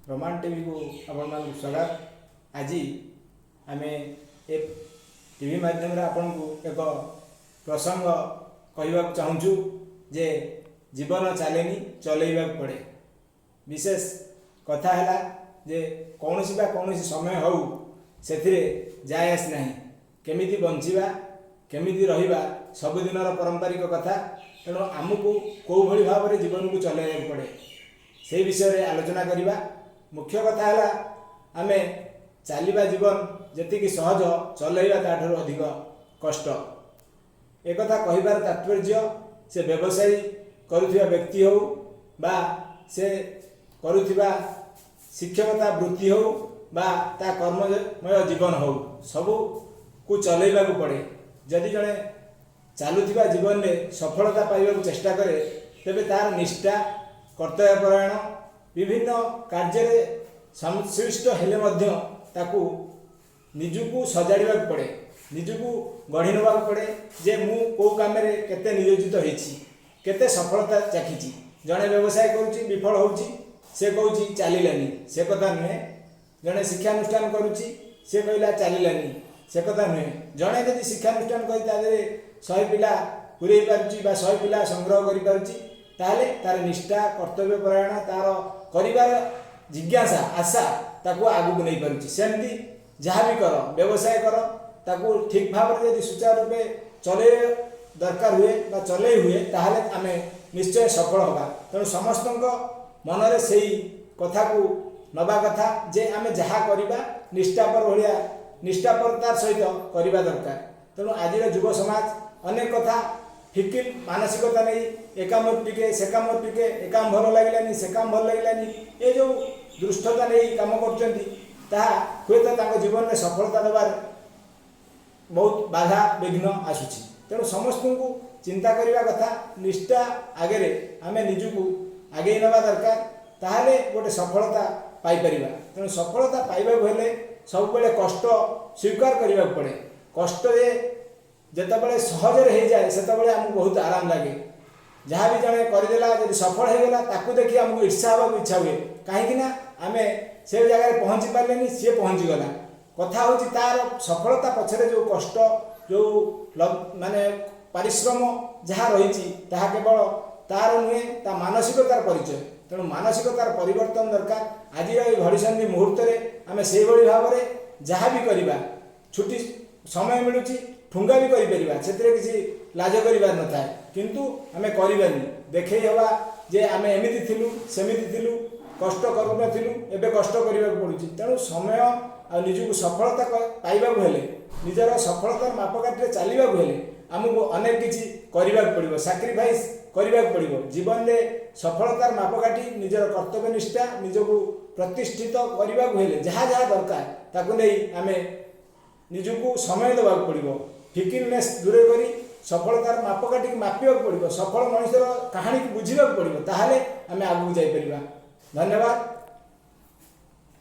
ରମାନ ଟିଭିକୁ ଆପଣମାନଙ୍କୁ ସ୍ୱାଗତ। ଆଜି ଆମେ ଏ ଟିଭି ମାଧ୍ୟମରେ ଆପଣଙ୍କୁ ଏକ ପ୍ରସଙ୍ଗ କହିବାକୁ ଚାହୁଁଛୁ ଯେ ଜୀବନ ଚାଲେନି, ଚଲେଇବାକୁ ପଡ଼େ। ବିଶେଷ କଥା ହେଲା ଯେ କୌଣସି ବା କୌଣସି ସମୟ ହେଉ, ସେଥିରେ ଯାଏ ଆସେ ନାହିଁ। କେମିତି ବଞ୍ଚିବା, କେମିତି ରହିବା, ସବୁଦିନର ପାରମ୍ପରିକ କଥା। ତେଣୁ ଆମକୁ କେଉଁଭଳି ଭାବରେ ଜୀବନକୁ ଚଲେଇବାକୁ ପଡ଼େ, ସେଇ ବିଷୟରେ ଆଲୋଚନା କରିବା। ମୁଖ୍ୟ କଥା ହେଲା, ଆମେ ଚାଲିବା ଜୀବନ ଯେତିକି ସହଜ, ଚଲେଇବା ତାଠାରୁ ଅଧିକ କଷ୍ଟ। ଏକଥା କହିବାର ତାତ୍ପର୍ଯ୍ୟ, ସେ ବ୍ୟବସାୟୀ କରୁଥିବା ବ୍ୟକ୍ତି ହେଉ ବା ସେ କରୁଥିବା ଶିକ୍ଷକତା ବୃତ୍ତି ହେଉ ବା ତା କର୍ମମୟ ଜୀବନ ହେଉ, ସବୁକୁ ଚଲେଇବାକୁ ପଡ଼େ। ଯଦି ଜଣେ ଚାଲୁଥିବା ଜୀବନରେ ସଫଳତା ପାଇବାକୁ ଚେଷ୍ଟା କରେ, ତେବେ ତାର ନିଷ୍ଠା, କର୍ତ୍ତବ୍ୟପରାୟଣ, ବିଭିନ୍ନ କାର୍ଯ୍ୟରେ ସଂଶ୍ଳିଷ୍ଟ ହେଲେ ମଧ୍ୟ ତାକୁ ନିଜକୁ ସଜାଡ଼ିବାକୁ ପଡ଼େ, ନିଜକୁ ଗଢ଼ି ନେବାକୁ ପଡ଼େ ଯେ ମୁଁ କେଉଁ କାମରେ କେତେ ନିୟୋଜିତ ହେଇଛି, କେତେ ସଫଳତା ଚାଖିଛି। ଜଣେ ବ୍ୟବସାୟ କରୁଛି, ବିଫଳ ହେଉଛି, ସେ କହୁଛି ଚାଲିଲାନି। ସେ କଥା ନୁହେଁ। ଜଣେ ଶିକ୍ଷାନୁଷ୍ଠାନ କରୁଛି, ସେ କହିଲା ଚାଲିଲାନି। ସେ କଥା ନୁହେଁ। ଜଣେ ଯଦି ଶିକ୍ଷାନୁଷ୍ଠାନ କରି ତା ଦେହରେ 100 ପିଲା ପୁରେଇ ପାରୁଛି ବା 100 ପିଲା ସଂଗ୍ରହ କରିପାରୁଛି, ତାହେଲେ ତାର ନିଷ୍ଠା, କର୍ତ୍ତବ୍ୟପରାୟଣ, ତାର କରିବାର ଜିଜ୍ଞାସା, ଆଶା ତାକୁ ଆଗକୁ ନେଇପାରୁଛି। ସେମିତି ଯାହା ବି କର, ବ୍ୟବସାୟ କର, ତାକୁ ଠିକ୍ ଭାବରେ ଯଦି ସୁଚାରୁ ରୂପେ ଚଲେଇ ଦରକାର ହୁଏ ବା ଚଲେଇ ହୁଏ, ତାହେଲେ ଆମେ ନିଶ୍ଚୟ ସଫଳ ହେବା। ତେଣୁ ସମସ୍ତଙ୍କ ମନରେ ସେଇ କଥାକୁ ନେବା କଥା ଯେ ଆମେ ଯାହା କରିବା, ନିଷ୍ଠାପର ଭଳିଆ ନିଷ୍ଠାପରତାର ସହିତ କରିବା ଦରକାର। ତେଣୁ ଆଜିର ଯୁବ ସମାଜ ଅନେକ କଥା ଫିକିଲ ମାନସିକତା ନେଇ ଏ କାମ ଟିକେ, ସେ କାମ ଟିକେ, ଏ କାମ ଭଲ ଲାଗିଲାନି, ସେ କାମ ଭଲ ଲାଗିଲାନି, ଏ ଯେଉଁ ଦୃଷ୍ଟତା ନେଇ କାମ କରୁଛନ୍ତି, ତାହା ହୁଏତ ତାଙ୍କ ଜୀବନରେ ସଫଳତା ଦେବାରେ ବହୁତ ବାଧା ବିଘ୍ନ ଆସୁଛି। ତେଣୁ ସମସ୍ତଙ୍କୁ ଚିନ୍ତା କରିବା କଥା, ନିଷ୍ଠା ଆଗରେ ଆମେ ନିଜକୁ ଆଗେଇ ନେବା ଦରକାର, ତାହେଲେ ଗୋଟେ ସଫଳତା ପାଇପାରିବା। ତେଣୁ ସଫଳତା ପାଇବାକୁ ହେଲେ ସବୁବେଳେ କଷ୍ଟ ସ୍ୱୀକାର କରିବାକୁ ପଡ଼େ। କଷ୍ଟରେ ଯେତେବେଳେ ସହଜରେ ହେଇଯାଏ, ସେତେବେଳେ ଆମକୁ ବହୁତ ଆରାମ ଲାଗେ। ଯାହା ବି ଜଣେ କରିଦେଲା, ଯଦି ସଫଳ ହେଇଗଲା, ତାକୁ ଦେଖି ଆମକୁ ଈର୍ଷା ହେବାକୁ ଇଚ୍ଛା ହୁଏ। କାହିଁକି ନା ଆମେ ସେ ଜାଗାରେ ପହଞ୍ଚି ପାରିଲେନି, ସିଏ ପହଞ୍ଚିଗଲା। କଥା ହେଉଛି, ତାର ସଫଳତା ପଛରେ ଯେଉଁ କଷ୍ଟ, ଯେଉଁ ମାନେ ପରିଶ୍ରମ ଯାହା ରହିଛି, ତାହା କେବଳ ତାର ନୁହେଁ, ତା ମାନସିକତାର ପରିଚୟ। ତେଣୁ ମାନସିକତାର ପରିବର୍ତ୍ତନ ଦରକାର। ଆଜିର ଏଇ ଘଡ଼ିସନ୍ଧି ମୁହୂର୍ତ୍ତରେ ଆମେ ସେଇଭଳି ଭାବରେ ଯାହା ବି କରିବା, ଛୁଟି ସମୟ ମିଳୁଛି, ଠୁଙ୍ଗା ବି କରିପାରିବା, ସେଥିରେ କିଛି ଲାଜ କରିବାର ନଥାଏ। କିନ୍ତୁ ଆମେ କରିବାନି, ଦେଖେଇ ହେବା ଯେ ଆମେ ଏମିତି ଥିଲୁ, ସେମିତି ଥିଲୁ, କଷ୍ଟ କରୁନଥିଲୁ, ଏବେ କଷ୍ଟ କରିବାକୁ ପଡ଼ୁଛି। ତେଣୁ ସମୟ ଆଉ ନିଜକୁ ସଫଳତା ପାଇବାକୁ ହେଲେ, ନିଜର ସଫଳତାର ମାପକାଠିରେ ଚାଲିବାକୁ ହେଲେ ଆମକୁ ଅନେକ କିଛି କରିବାକୁ ପଡ଼ିବ, ସାକ୍ରିଫାଇସ୍ କରିବାକୁ ପଡ଼ିବ। ଜୀବନରେ ସଫଳତାର ମାପକାଠି, ନିଜର କର୍ତ୍ତବ୍ୟ ନିଷ୍ଠା, ନିଜକୁ ପ୍ରତିଷ୍ଠିତ କରିବାକୁ ହେଲେ ଯାହା ଯାହା ଦରକାର, ତାକୁ ନେଇ ଆମେ ନିଜକୁ ସମୟ ଦେବାକୁ ପଡ଼ିବ। ଫିକିଲନେସ୍ ଦୂର କରି ସଫଳତାର ମାପକାଠିକୁ ମାପିବାକୁ ପଡ଼ିବ, ସଫଳ ମଣିଷର କାହାଣୀକୁ ବୁଝିବାକୁ ପଡ଼ିବ, ତାହେଲେ ଆମେ ଆଗକୁ ଯାଇପାରିବା। ଧନ୍ୟବାଦ।